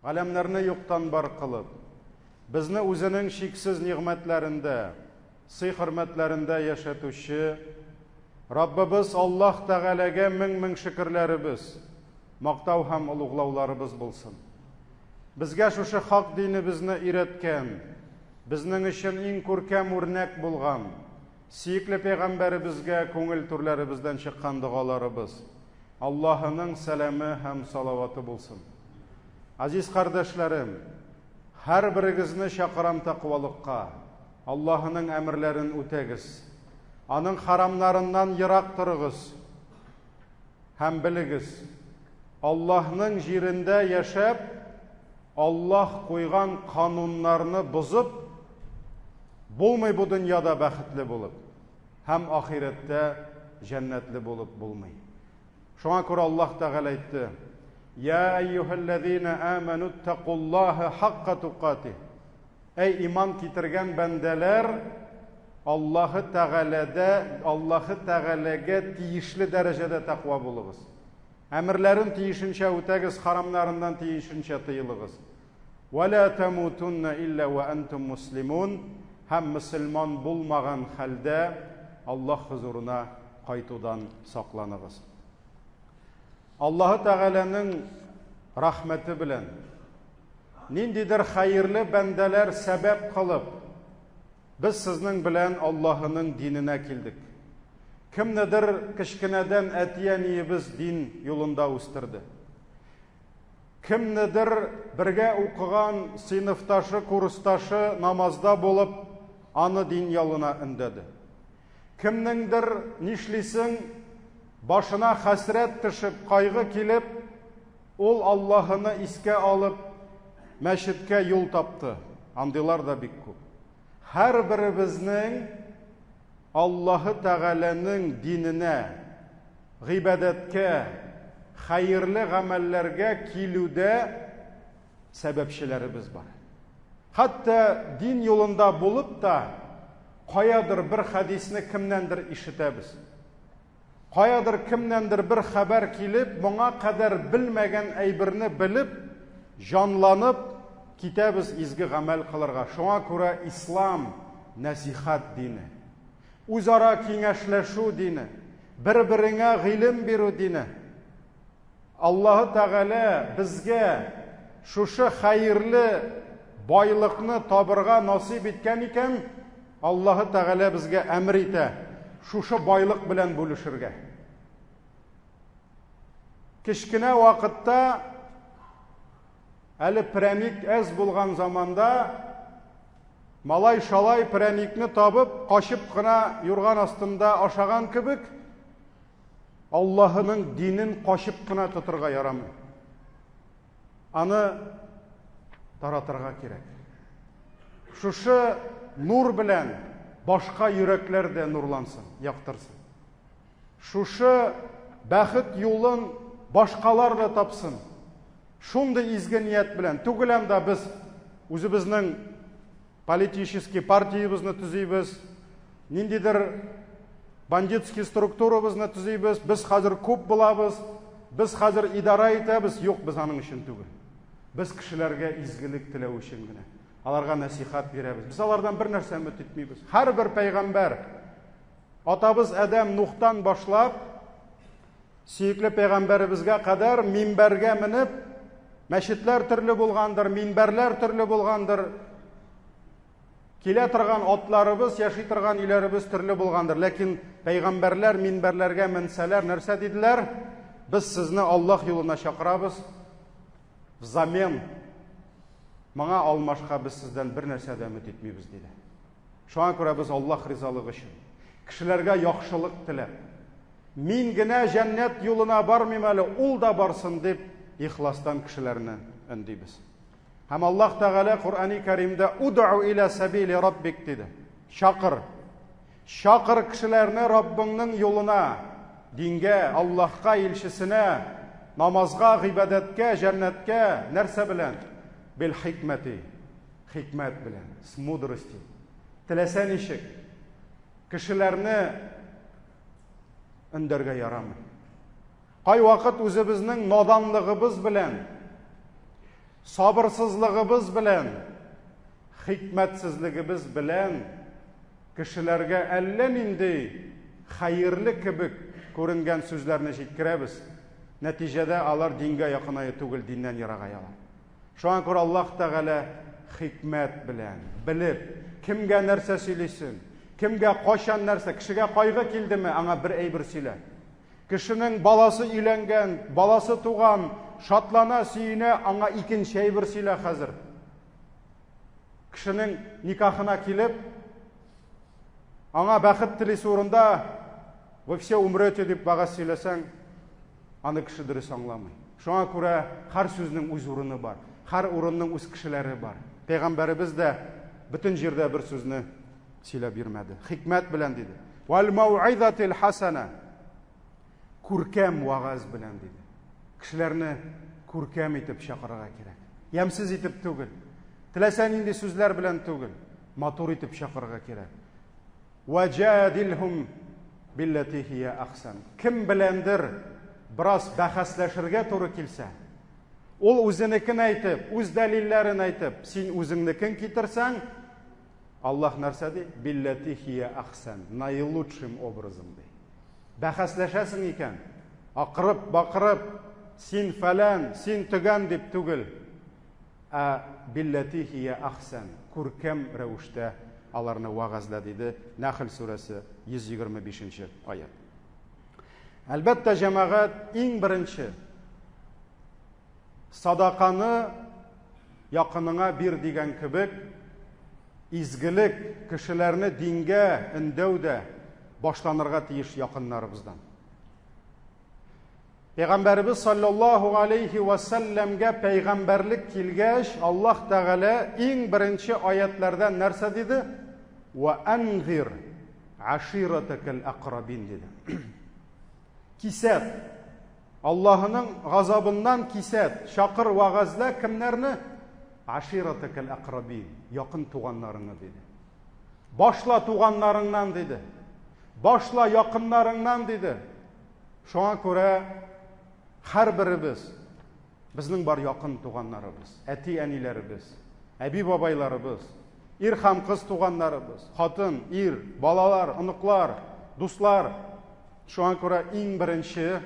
Галәмнәрне юктан бар кылып, безне үзенең чиксез нигъмәтләрендә, сый-хөрмәтләрендә яшәтүче Раббыбыз Аллаһ Тәгаләгә мең-мең шөкерләребез, мактау һәм олуглауларыбыз булсын. Безгә шушы хак динебезне өйрәткән, безнең өчен иң күркәм үрнәк булган, сөекле пәйгамбәребезгә күңел түрләребездән чыккан догаларыбыз, Аллаһының сәламе һәм салаваты булсын. Азиз кардәшләрем, һәрберегезне чакырам тәкъвалыкка. Аллаһының әмерләрен үтәгез. Аның харамнарыннан ерак торыгыз. Һәм белегез, Аллаһның җирендә яшәп, Аллаһ куйган кануннарны бозып, булмый бу дөньяда бәхетле булып. Һәм ахирәттә җәннәтле булып булмый. Шуңа күрә Аллаһ Тәгалә әйтте: "Я әйюһәлләзина аману тәкуллаһа хакка тукатих." Әй иман китергән бәндәләр, Аллаһы Тәгаләдә, Аллаһы Тәгаләгә тиешле дәрәҗәдә тәкъва булыгыз. Әмерләрен тиешенчә үтәгез, харамнарыннан тиешенчә тыелыгыз. Вә лә тәмутунна илля вә әнтум муслимун, һәм мөселман булмаган хәлдә Аллаһ хозурына кайтудан сакланыгыз. Аллаһы Тәгаләнең рәхмәте белән ниндидер хәерле бәндәләр сәбәп кылып, без сезнең белән Аллаһының диненә килдек. Кемнедер кечкенәдән әти-әниебез дин юлында үстерде. Кемнедер бергә укыган сыйныфташы, курсташы намазда булып, аны дин ялына өндәде. Кемнеңдер, нишлисең, башына хәсрәт төшеп, кайгы килеп, ул Аллаһыны искә алып, мәчеткә юл тапты. Андыйлар да бик күп. Һәрберебезнең Аллаһы Тәгаләнең диненә, гыйбадәткә, хәерле гамәлләргә килүдә сәбәпчеләребез бар. Хәтта дин юлында булып та, каядыр бер хәдисне кемнәндер ишетәбез. Каядыр кемнәндер бер хәбәр килеп, моңа кадәр белмәгән әйберне белеп, җанланып китәбез изге гамәл кылырга. Шуңа күрә ислам нәсихәт дине. Үзара киңәшләшү дине, бер-береңә гыйлем бирү дине. Аллаһы Тәгалә безгә шушы хәерле байлыкны табырга насыйп иткән икән, Аллаһы Тәгалә безгә әмер итә, шушы байлык белән бүлешергә. Кечкенә вакытта әле прәник әз булган заманда малай-шалай прәникне табып, качып кына юрган астында ашаган кебек, Аллаһының динен качып кына тотырга ярамый. Аны таратырга кирәк. Шушы нур белән башка йөрәкләр дә нурлансын, яктырсын. Шушы бәхет юлын башкалар да тапсын. Шундый изге ният белән түгел анда без үзебезнең политический партиябезне төзибез, ниндидер бандитский структурабызны төзибез, без хәзер күп булабыз, без хәзер идарә итәбез. Юк, без аның өчен түгел. Без кешеләргә изгелек теләү өчен генә. Аларга нәсихәт бирәбез. Без алардан бер нәрсә өмет итмибез. Һәрбер пәйгамбәр атабыз Адәм Нухтан башлап сөекле пәйгамбәребезгә кадәр минбәргә менеп, мәчетләр төрле булгандыр, минбәрләр төрле булгандыр, килә торган атларыбыз, яши торган өйләребез төрле булгандыр. Ләкин пәйгамбәрләр минбәрләргә менсәләр, нәрсә диделәр? Без сезне Аллаһ юлына чакырабыз. Взамен моңа алмашка без сездән бер нәрсә дә өмет итмибез, диде. Шуңа күрә без Аллаһ ризалыгы өчен, кешеләргә яхшылык теләп, мин генә җәннәт юлына бармыйм әле, ул да барсын дип, ихластан кешеләрне өндибез. Һәм Аллаһ Тәгалә Коръәни Кәримдә Уд'у иля сабили раббик диде. Чакыр. Чакыр кешеләрне Раббыңның юлына, дингә, Аллаһка, илчесенә, намазга, гыйбадәткә, җәннәткә, нәрсә белән? Бил хикмәти. Хикмәт белән, с мудростью. Теләсә ничек кешеләрне өндәргә ярамый. Кайвакыт үзебезнең наданлыгыбыз белән, Сабырсызлыгыбыз белән, хикмәтсезлегебез белән кешеләргә әллә нинди хәерле кебек күренгән сүзләрне җиткерәбез. Нәтиҗәдә алар дингә якынаю түгел, диннән ерагаялар. Шуңа күрә Аллаһ Тәгалә хикмәт белән, белеп, кемгә нәрсә сөйлисен, кемгә кайчан нәрсә, кешегә кайгы килдеме, аңа бер әйбер сөйлә. Кешенең баласы өйләнгән, баласы туган, шатлана, сөенә, аңа икенче әйбер сөйлә хәзер. Кешенең никахына килеп, аңа бәхет телисе урында, вы все умрете дип вәгазь сөйләсәң, аны кеше дөрес аңламый. Шуңа күрә һәр сүзнең үз урыны бар, һәр урынның үз кешеләре бар. Пәйгамбәребез дә бөтен җирдә бер сүзне сөйләп йөрмәде. Хикмәт белән диде. Вәл мауизатил хасана. Күркәм вагаз белән диде. Кешеләрне күркәм итеп чакырырга кирәк. Ямсез итеп түгел. Теләсә нинди сүзләр белән түгел. Матур итеп чакырырга кирәк. Ваҗадилһум билләти хия ахсан. Кем беләндер бераз бәхәсләшергә туры килсә, ул үзенекен әйтеп, үз дәлилләрен әйтеп, син үзеңнекен китерсәң, Аллаһ нәрсә ди? Билләти хия ахсан, наилучшим образом ди. Бәхәсләшәсең икән, акырып, бакырып, син фәлән, син төгән дип түгел, ә билләти хия ахсан, күркәм рәвештә аларны вәгазьлә диде Нәхл сүрәсе 125 нче аять. Әлбәттә, җәмәгать иң беренче Садаканы якыныңа бир дигән кебек, изгелек, кешеләрне дингә өндәү дә башланырга тиеш якыннарыбыздан. Пәйгамбәребез саллаллаһу алейхи ва сәлләмгә пәйгамбәрлек килгәч, Аллаһ Тәгалә иң беренче аятләрдән нәрсә диде? Ва анзир аширатакал акрабин диде. Кисәт. Аллаһының газабыннан кисәт, чакыр, вәгазьлә кемнәрне? Аширатакал акрабин, якын туганнарыңны, диде. Башла туганнарыңнан, диде. Башла якыннарыңнан, диде. Шуңа күрә һәрберебез безнең бар якын туганнарыбыз, әти-әниләребез, әби-бабайларыбыз, ир һәм кыз туганнарыбыз, хатын, ир, балалар, оныклар, дуслар. Шуңа күрә иң беренче,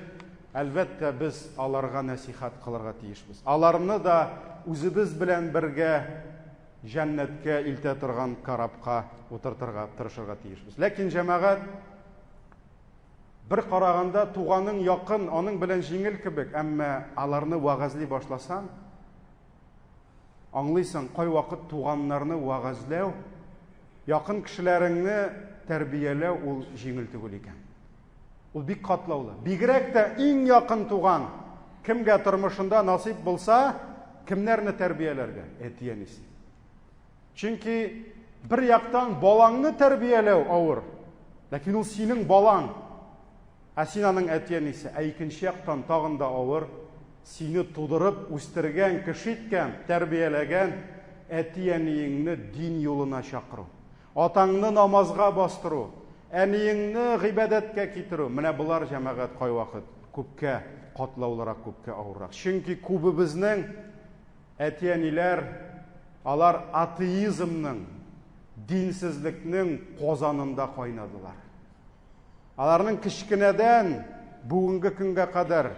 әлбәттә, без аларга нәсихәт кылырга тиешбез. Аларны да үзебез белән бергә җәннәткә илтә торган корабка утыртырга тырышырга тиешбез. Ләкин җәмәгать бер караганда туганың якын, аның белән җиңел кебек, әмма аларны вәгазьли башласаң, аңлыйсың, кайвакыт туганнарны вәгазьләү, якын кешеләреңне тәрбияләү ул җиңел түгел икән. Ул бик катлаулы. Бигрәк тә иң якын туган кемгә тормышында насыйп булса, кемнәрне тәрбияләргә? Әти-әнисе. Чөнки бер яктан балаңны тәрбияләү авыр, ләкин ул синең балаң, ә син аның әти-әнисе. Ә икенче яктан тагын да авыр, сине тудырып үстергән, кеше иткән, тәрбияләгән әти-әниеңне дин юлына чакыру. Атаңны намазга бастыру, әниеңне гыйбадәткә китерү. Менә болар, җәмәгать, кайвакыт күпкә катлаулырак, күпкә авыррак. Чөнки күбебезнең әти-әниләр алар атеизмның, динсезлекнең казанында кайнадылар. Аларның кечкенәдән бүгенге көнгә кадәр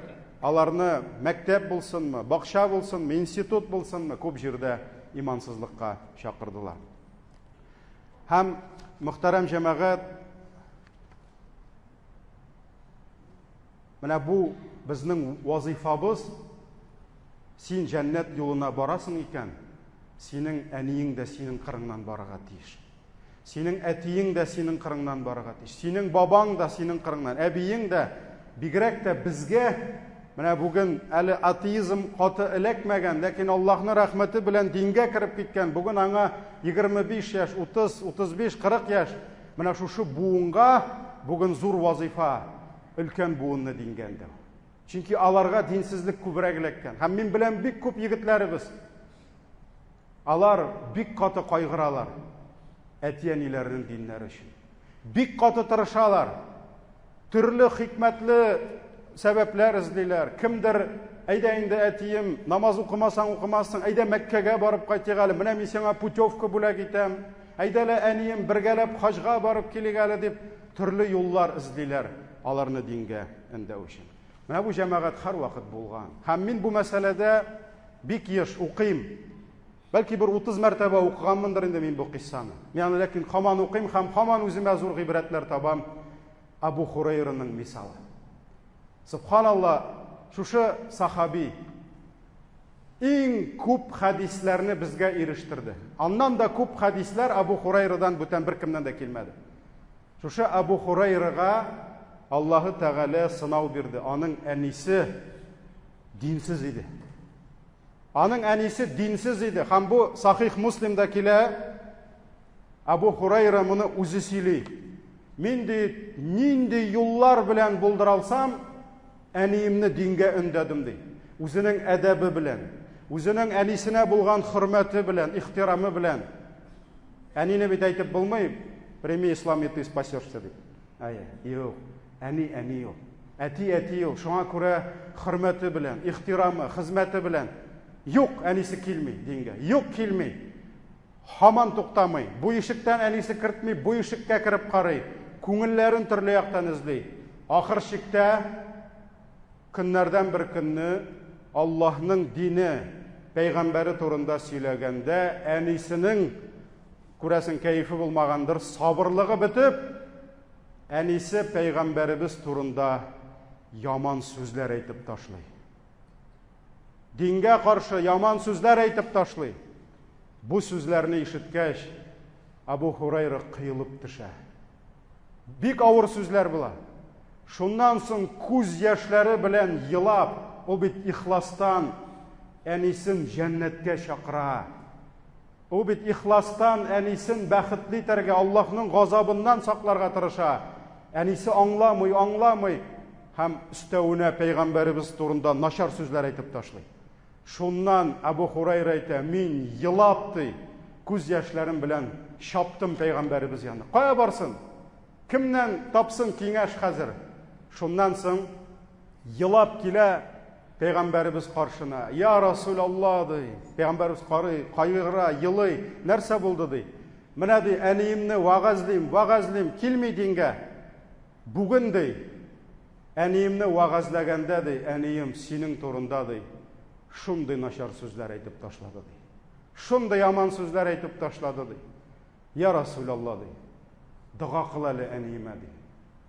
аларны мәктәп булсынмы, бакча булсынмы, институт булсынмы, күп җирдә имансызлыкка чакырдылар. Һәм мөхтәрәм җәмәгать, менә бу безнең вазыйфабыз, син җәннәт юлына барасың икән, синең әниең дә синең кырыңнан барырга тиеш. Синең әтиең дә синең кырыңнан барырга тиеш. Синең бабаң да синең кырыңнан, әбиең дә, бигрәк тә безгә менә бүген әле атеизм каты эләкмәгән, ләкин Аллаһның рәхмәте белән дингә кереп киткән, бүген аңа 25 яшь, 30, 35, 40 яшь. Менә шушы буынга бүген зур вазыйфа, өлкән буынны дингә өндәү. Чөнки аларга динсезлек күбрәк эләккән. Һәм мин беләм бик күп егетләребез Алар бик каты кайгыралар әти-әниләренең диннәре өчен. Бик каты тырышалар. Төрле хикмәтле сәбәпләр эзлиләр. Кемдер Әйдә инде, әтием, намаз укымасаң укымассың, әйдә Мәккәгә барып кайтыйк әле, менә мин сиңа путевка бүләк итәм. Әйдә әле, әнием, бергәләп хаҗга барып килик әле, дип төрле юллар эзлиләр аларны дингә өндәү өчен. Менә бу җәмәгать һәрвакыт булган. Һәм мин бу мәсьәләдә бик еш укыйм. Бәлки бер 30 мәртәбә укыганмындыр инде мин бу кыйссаны. Мин аны ләкин һаман укыйм һәм һаман үземә зур гыйбрәтләр табам. Абу Хурайраның мисалы. Субханалла, шушы сахаби иң күп хәдисләрне безгә ирештерде. Аннан да күп хәдисләр Абу Хурайрадан бүтән беркемнән дә килмәде. Шушы Абу Хурайрага Аллаһы Тәгалә сынау бирде. Аның әнисе динсез иде. Аның әнисе динсез иде. Һәм бу Сахих Муслимда килә. Абу Хурайра моны үзе сөйли. Мин ди, нинди юллар белән булдыра алсам, әниемне дингә өндәдем ди. Үзенең әдәбе белән, үзенең әнисенә булган хөрмәте белән, ихтирамы белән. Әнине бит әйтеп булмый, прими ислам и ты спасешься дип. Әйе, юк. Әни әни ул. Әти әти ул. Шуңа күрә хөрмәте белән, ихтирамы, хезмәте белән. Юк, әнисе килми дингә. Юк, килми. Һаман туктамый. Бу ишектән әнисе кертми, бу ишеккә кереп карый. Күңелләрен төрле яктан эзли. Ахыр чиктә көннәрдән бер көнне Аллаһның дине, пәйгамбәре турында сөйләгәндә әнисенең күрәсең кәефе булмагандыр, сабырлыгы бетеп, әнисе пәйгамбәребез турында яман сүзләр әйтеп ташлый. Дингә каршы яман сүзләр әйтеп ташлый. Бу сүзләрне ишеткәч, Абу Хурайра кыелып төшә. Бик авыр сүзләр була. Шуннан соң күз яшьләре белән елап, ул бит ихластан әнисен җәннәткә чакыра. Ул бит ихластан әнисен бәхетле итәргә, Аллаһның газабыннан сакларга тырыша. Әнисе аңламый, аңламый һәм өстәвенә пәйгамбәребез турында начар сүзләр әйтеп ташлый. Шуннан Абу Хурайра әйтә, мин елап ди, күз яшьләрем белән чаптым пәйгамбәребез янына. Кая барсын? Кемнән тапсын киңәш хәзер? Шуннан соң елап килә пәйгамбәребез каршына. Я Расулалла ди. Пәйгамбәребез карый, кайгыра, елый. Нәрсә булды ди. Менә ди, әниемне вәгазьлим, вәгазьлим, килми дингә. Бүген ди, әниемне вәгазьләгәндә ди, әнием синең турында ди, шундый начар сүзләр әйтеп ташлады ди. Шундый яман сүзләр әйтеп ташлады ди. Я Расулалла ди. Дога кыл әле әниемә ди.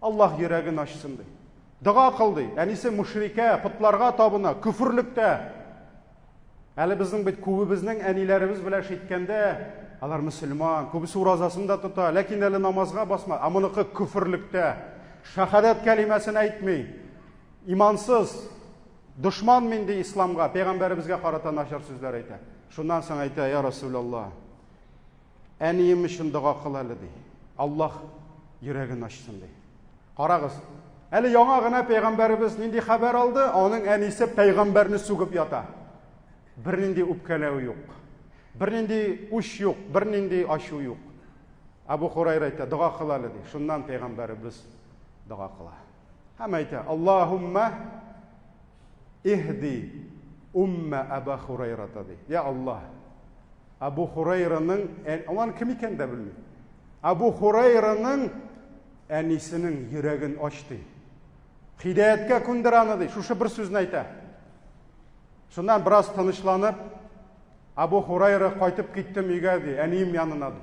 Аллаһ йөрәген ачсын ди. Дога кыл ди. Әнисе мушрикә, потларга табына, көферлектә. Әле безнең бит күбебезнең әниләребез белән әйткәндә, алар мөселман, күбесе уразасын да тота, ләкин әле намазга басма. Ә моныкы көферлектә. Шәһадәт кәлимәсен әйтми. Имансыз, дошман мин ди исламга, пәйгамбәребезгә карата начар сүзләр әйтә. Шуннан соң әйтә, я Расулалла, әнием өчен дога кыл әле ди. Аллаһ йөрәген ачсын ди. Карагыз, әле яңа гына пәйгамбәребез нинди хәбәр алды? Аның әнисе пәйгамбәрне сүгеп ята. Бернинди үпкәләү юк. Бернинди үч юк, бернинди ачу юк. Абу Хурайра әйтә, дога кыл әле ди. Шуннан пәйгамбәребез дога кыла. Һәм әйтә, Аллаһумма ихди умма Аба Хурайрата ди. Я Аллаһ, Абу Хурайраның, алар кем икәнен дә белми. Абу Хурайраның әнисенең йөрәген ач ди. Хидаяткә күндер аны ди. Шушы бер сүзне әйтә. Шуннан бераз тынычланып, Абу Хурайра кайтып киттем өйгә ди, әнием янына ди.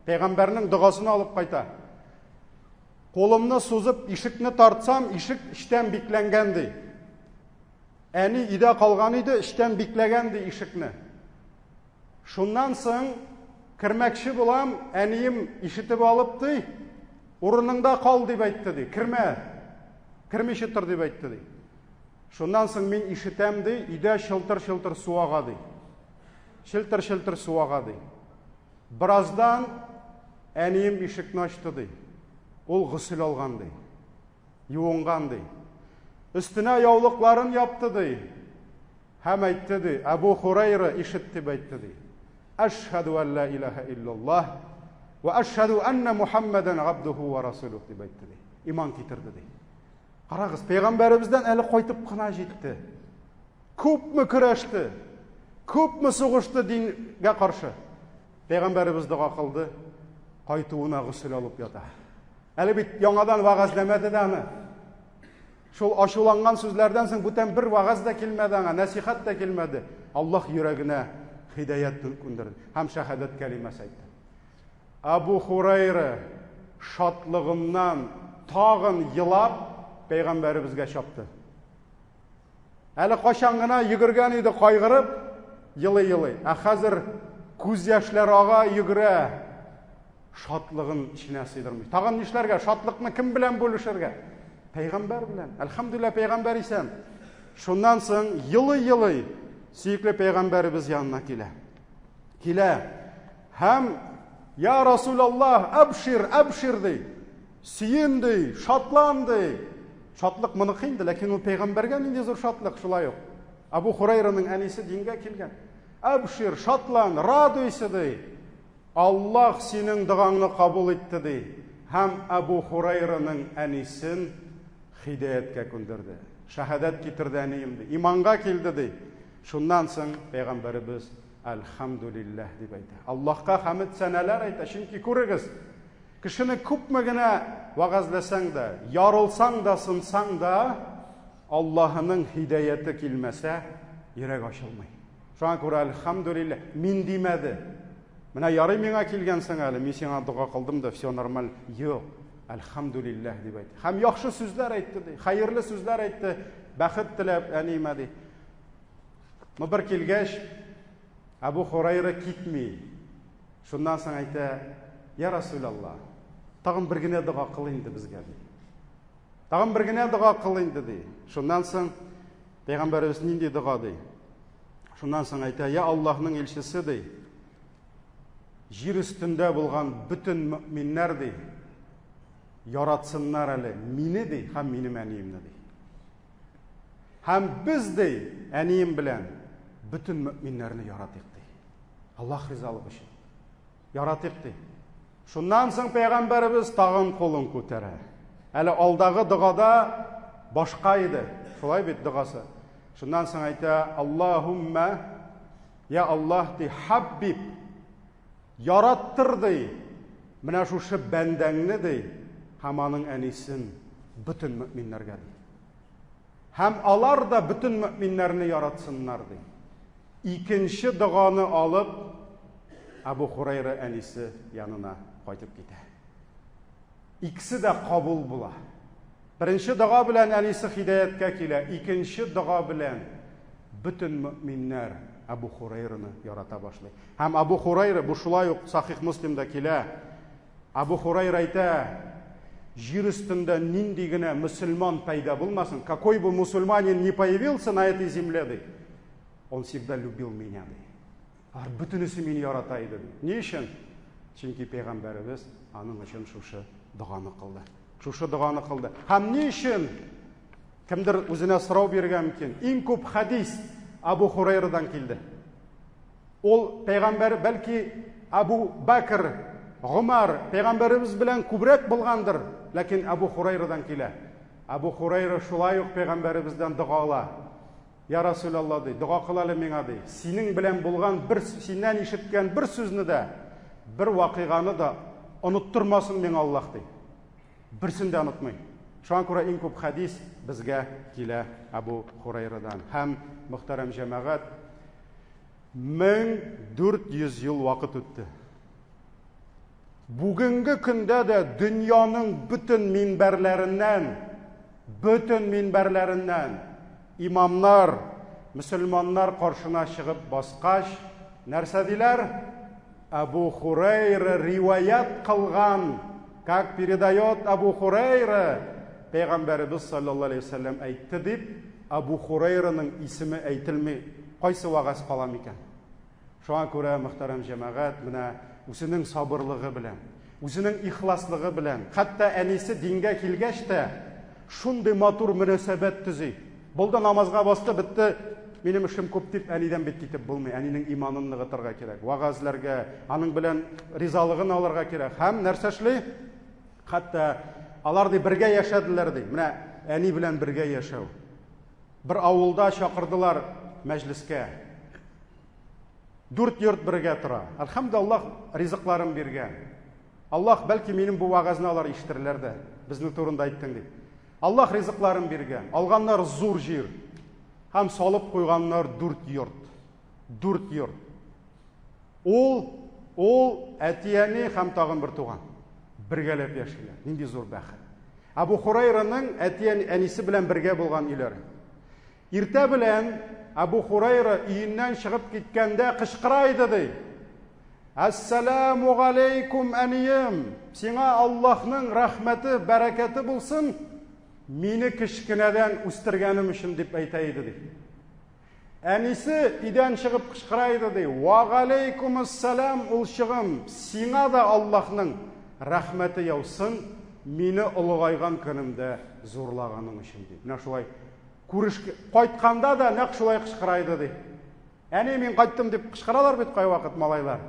Пәйгамбәрнең догасын алып кайта. Кулымны сузып ишекне тартсам, ишек эчтән бикләнгән ди. Әни өйдә калган иде, эчтән бикләгән ди ишекне. Шуннан соң кермәкче булам, әнием ишетеп алып ди, урыныңда кал дип әйтте ди, кермә. Кермичә тор дип әйтте ди. Шуннан соң мин ишетәм ди, өйдә чылтыр-чылтыр су ага ди. Чылтыр-чылтыр су ага ди. Бераздан әнием ишекне ачты ди. Ул госел алган ди. Юынган ди. Өстенә яулыкларын япты ди. Һәм әйтте ди, Әбу Хурайра ишет дип әйтте ди. Әшһәду ан ла илаһа иллаллаһ ва әшһәду анна Мухаммадан абдуху ва расулух дип әйтте ди. Иман китерде ди. Карагыз, пәйгамбәребездән әле кайтып кына җитте. Күпме көрәште, күпме сугышты дингә каршы. Пәйгамбәребез дога кылды, кайтуына госел алып ята. Әле бит яңадан вәгазьләмәде дә аны. Шул ачуланган сүзләрдән соң бүтән бер вәгазь дә килмәде аңа, нәсихәт тә килмәде. Аллаһ йөрәгенә һидаять күндерде һәм шәһадәт кәлимәсе әйтте. Абу Хурайра шатлыгыннан тагын елап пәйгамбәребезгә чапты. Әле кайчан гына йөгергән иде кайгырып, елый-елый. Ә хәзер күз яшьләре ага, йөгерә. Шатлыгын эченә сыйдырмый. Тагын нишләргә? Шатлыкны кем белән бүлешергә? Пәйгамбәр белән. Әлхәмдүлилләһ, пәйгамбәр исән. Шуннан соң елый-елый сөекле пәйгамбәребез янына килә. Килә. Һәм Я Расулаллаһ, әбшир, әбшир ди. Сөен ди, шатлан ди. Шатлык моныкы инде, ләкин ул пәйгамбәргә нинди зур шатлык шулай ук. Абу Хурайраның әнисе дингә килгән. Әбшир, шатлан, радуйся ди. Аллаһ синең догаңны кабул итте ди. Һәм Абу Хурайраның әнисен хидаяткә күндерде. Шәһадәт китерде әнием ди. Иманга килде ди. Шуннан соң пәйгамбәребез Әлхәмдүлилләһ дип әйтә. Аллаһка хәмед сәнәләр әйтә, чөнки күрегез, кешене күпме генә вәгазьләсәң дә, ярылсаң да, сынсаң да, Аллаһының һидаяте килмәсә, йөрәк ачылмый. Шуңа күрә әлхәмдүлилләһ, мин димәде. Менә ярый миңа килгәнсең әле, мин сиңа дога кылдым да, все нормаль. Юк, әлхәмдүлилләһ дип әйтте. Һәм яхшы сүзләр әйтте ди, хәерле сүзләр әйтте, бәхет теләп әниемә ди. Но бер килгәч, Әбу Хурайра китми. Шуннан соң әйтә, Я Расулалла, тагын бер генә дога кыл инде безгә, ди. Тагын бер генә дога кыл инде, ди. Шуннан соң Пәйгамбәребез нинди дога, ди. Шуннан соң әйтә, Я Аллаһның илчесе, ди. Җир өстендә булган бөтен мөэминнәр, ди, яратсыннар әле мине, ди, һәм минем әниемне, ди. Һәм без, ди, әнием белән бөтен мөэминнәрне яратыйк, ди. Аллаһ ризалыгы өчен. Яратыйк, ди. Шуннан соң пәйгамбәребез тагын кулын күтәрә. Әле алдагы догада башка иде. Шулай бит догасы. Шуннан соң әйтә, Аллаһумма, я Аллаһ, ди, хаббиб, яраттыр, ди, менә шушы бәндәңне, ди, һәм аның әнисен бөтен мөэминнәргә, ди. Һәм алар да бөтен мөэминнәрне яратсыннар, ди. Икенче доганы алып, Әбу Хурайра әнисе янына кайтып китә. Икесе дә кабул була. Беренче дога белән әнисе хидаяткә килә, икенче дога белән бөтен мөэминнәр Әбу Хурайраны ярата башлый. Һәм Әбу Хурайра, бу шулай ук Сахих Муслимда килә. Әбу Хурайра әйтә, җир өстендә нинди генә мөселман пәйда булмасын, какой бы мусульманин ни появился на этой земле, ди, он всегда любил меня, ди. Алар бөтенесе мине ярата иде, ди. Ни өчен? Чөнки пәйгамбәребез аның өчен шушы доганы кылды. Шушы доганы кылды. Һәм ни өчен? Кемдер үзенә сорау бирергә мөмкин. Иң күп хадис Абу Хурайрадан килде. Ул пәйгамбәр, бәлки Абу Бәкр, Гомар пәйгамбәребез белән күбрәк булгандыр, ләкин Абу Хурайрадан килә. Абу Хурайра шулай ук пәйгамбәребездән дога ала. Я Расулалла, ди, дога кыл әле миңа, ди. Синең белән булган бер, синнән ишеткән бер сүзне дә, бер вакыйганы да оныттырмасын миңа Аллаһ, ди. Берсен дә онытмый. Шуңа күрә иң күп хәдис безгә килә Әбу Хурайрадан. Һәм, мөхтәрәм җәмәгать, 1400 ел вакыт үтте. Бүгенге көндә дә дөньяның бөтен минбәрләреннән, бөтен минбәрләреннән имамнар, мөселманнар каршына чыгып баскач, нәрсә диләр? Әбу Хурайра риваять кылган, как передает Абу Хурайра, Пәйгамбәребез саллаллаһу алейһи вәсәлләм әйтте дип, Абу Хурайраның исеме әйтелми, кайсы вәгазь кала микән? Шуңа күрә, мөхтәрәм җәмәгать, менә үзенең сабырлыгы белән, үзенең ихласлыгы белән, хәтта әнисе дингә килгәч тә, шундый матур мөнәсәбәт төзи. Булды, намазга басты, бетте, минем эшем күп дип әнидән бит китеп булмый. Әнинең иманын ныгытырга кирәк, вәгазьләргә, аның белән ризалыгын алырга кирәк. Һәм нәрсә эшли? Хәтта алар ди бергә яшәделәр ди. Менә әни белән бергә яшәү. Бер авылда чакырдылар. мәҗлескә. Дүрт йорт бергә тора. Әлхәмдүлиллаһ, Аллаһ ризыкларын биргән. Аллаһ, бәлки минем бу вәгазьне алар ишетерләр дә, безнең турында әйттең дип. Аллаһ ризыкларын биргән. Алганнар зур җир. Һәм салып куйганнар дүрт йорт. Дүрт йорт. Ул, ул, әти-әни һәм тагын бер туган. Бергәләп яшиләр. Нинди зур бәхет. Абу Хурайраның әти-әнисе белән бергә булган өйләре. Иртә белән Абу Хурайра өеннән чыгып киткәндә кычкыра иде ди. Әссәламу галәйкум, әнием! Сиңа Аллаһның рәхмәте, бәрәкәте булсын, мине кечкенәдән үстергәнем өчен дип әйтә иде ди. Әнисе өйдән чыгып кычкыра иде ди. Ва галәйкумуссалам, улчыгым, сиңа да Аллаһның рәхмәте яусын, мине олыгайган көнемдә зурлаганың өчен ди. Менә шулай күреш кайтканда да нәкъ шулай кычкыра иде ди. Әни, мин кайттым дип кычкыралар бит кайвакыт малайлар.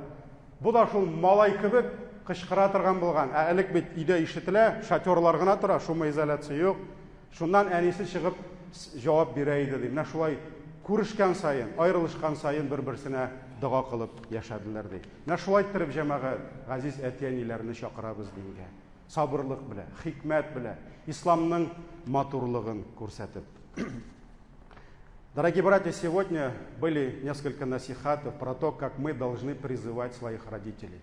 Бу да шул малай кебек кычкыра торган булган. Ә элек бит өйдә ишетелә, шатерлар гына тора, шумоизоляция юк. Шуннан әнисе чыгып җавап бирә иде ди. Менә шулай күрешкән саен, аерылышкан саен бер-берсенә дога кылып яшәделәр ди. Менә шулай иттереп, җәмәгать, газиз әти-әниләрне чакырабыз дингә. Сабырлык белән, хикмәт белән, исламның матурлыгын күрсәтеп. Дорогие братья, сегодня были несколько насихатов про то, как мы должны призывать своих родителей.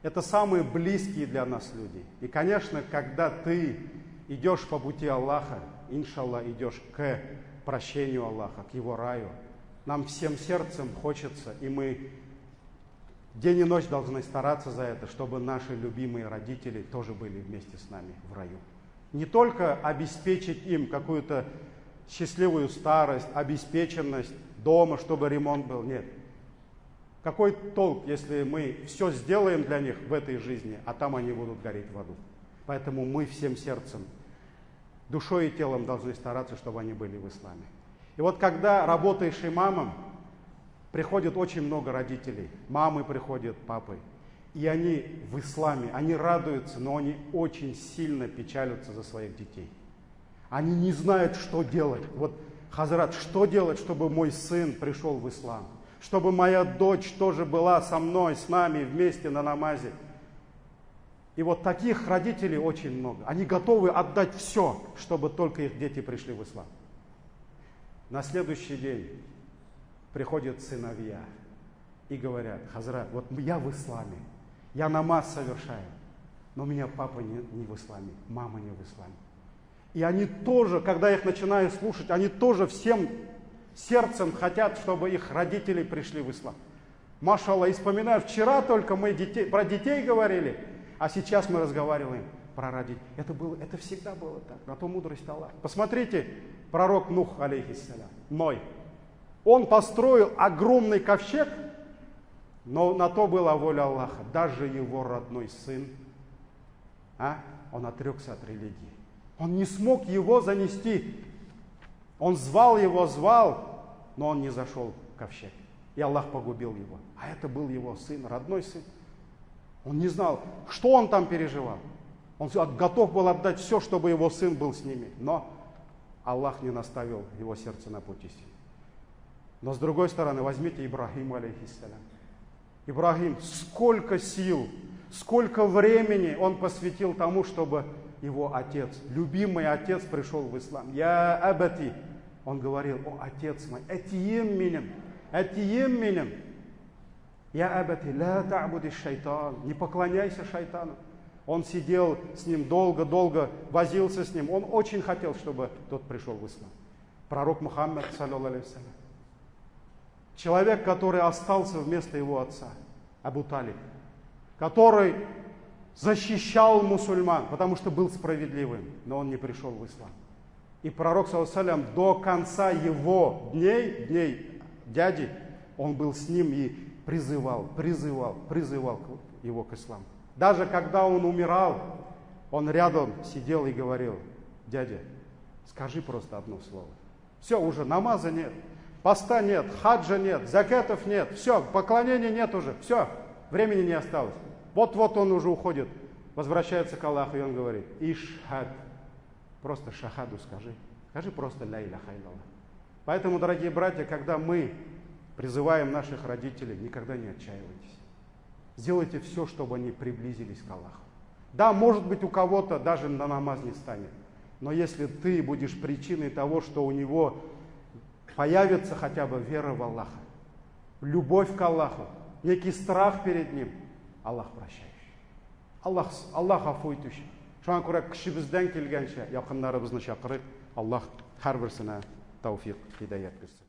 Это самые близкие для нас люди. И, конечно, когда ты идешь по пути Аллаха, иншаллах, идешь к прощению Аллаха, к Его раю, нам всем сердцем хочется, и мы день и ночь должны стараться за это, чтобы наши любимые родители тоже были вместе с нами в раю. Не только обеспечить им какую-то счастливую старость, обеспеченность дома, чтобы ремонт был, нет. Какой толк, если мы все сделаем для них в этой жизни, а там они будут гореть в аду? Поэтому мы всем сердцем, душой и телом должны стараться, чтобы они были в исламе. И вот когда работаешь имамом, приходит очень много родителей. Мамы приходят, папы. И они в исламе, они радуются, но они очень сильно печалятся за своих детей. Они не знают, что делать. Вот, Хазрат, что делать, чтобы мой сын пришел в ислам? Чтобы моя дочь тоже была со мной, с нами вместе на намазе. И вот таких родителей очень много. Они готовы отдать все, чтобы только их дети пришли в ислам. На следующий день приходят сыновья и говорят: Хазрат, вот я в исламе, я намаз совершаю, но у меня папа не в исламе, мама не в исламе. И они тоже, когда их начинаю слушать, они тоже всем сердцем хотят, чтобы их родители пришли в ислам. Машалла, и вспоминаю, вчера только мы про детей говорили, а сейчас мы разговариваем про родителей. Это всегда было так, на то мудрость Аллаха. Посмотрите, пророк Нух, алейхиссалям, Ной. Он построил огромный ковчег, но на то была воля Аллаха. Даже его родной сын, он отрекся от религии. Он не смог его занести. Он звал его, звал, но он не зашел в ковчег. И Аллах погубил его. А это был его сын, родной сын. Он не знал, что он там переживал. Он готов был отдать все, чтобы его сын был с ними. Но Аллах не наставил его сердце на путь истины. Но с другой стороны, возьмите Ибрахима, алейхиссалям. Ибрахим, сколько сил, сколько времени он посвятил тому, чтобы его отец, любимый отец, пришел в ислам. Я абати, он говорил: о, отец мой, этием минем, этием минем. Я абати, ля та'буди шайтан, не поклоняйся шайтану. Он сидел с ним долго-долго, возился с ним. Он очень хотел, чтобы тот пришел в ислам. Пророк Мухаммад, саллаллаху алейхи ва саллям, человек, который остался вместо его отца, Абу Талиб, который защищал мусульман, потому что был справедливым, но он не пришел в ислам. И пророк, саллаллаху алейхи ва саллям, до конца его дней, дней дяди, он был с ним и призывал, призывал, призывал его к исламу. Даже когда он умирал, он рядом сидел и говорил: дядя, скажи просто одно слово. Все, уже намаза нет, поста нет, хаджа нет, закятов нет, все, поклонения нет уже, все, времени не осталось. Вот-вот он уже уходит, возвращается к Аллаху, и он говорит: ишхад, просто шахаду скажи, скажи просто ля иляха илляллах. Поэтому, дорогие братья, когда мы призываем наших родителей, никогда не отчаивайтесь. Сделайте все, чтобы они приблизились к Аллаху. Да, может быть, у кого-то даже на намаз не станет. Но если ты будешь причиной того, что у него появится хотя бы вера в Аллаха, любовь к Аллаху, некий страх перед Ним, Аллах прощающий. Аллах, Аллах гафу итүче. Шуңа күрә көчебездән килгәнчә якыннарыбызны чакырыйк. Аллаһ һәрберсенә тәүфик, һидаят бирсен.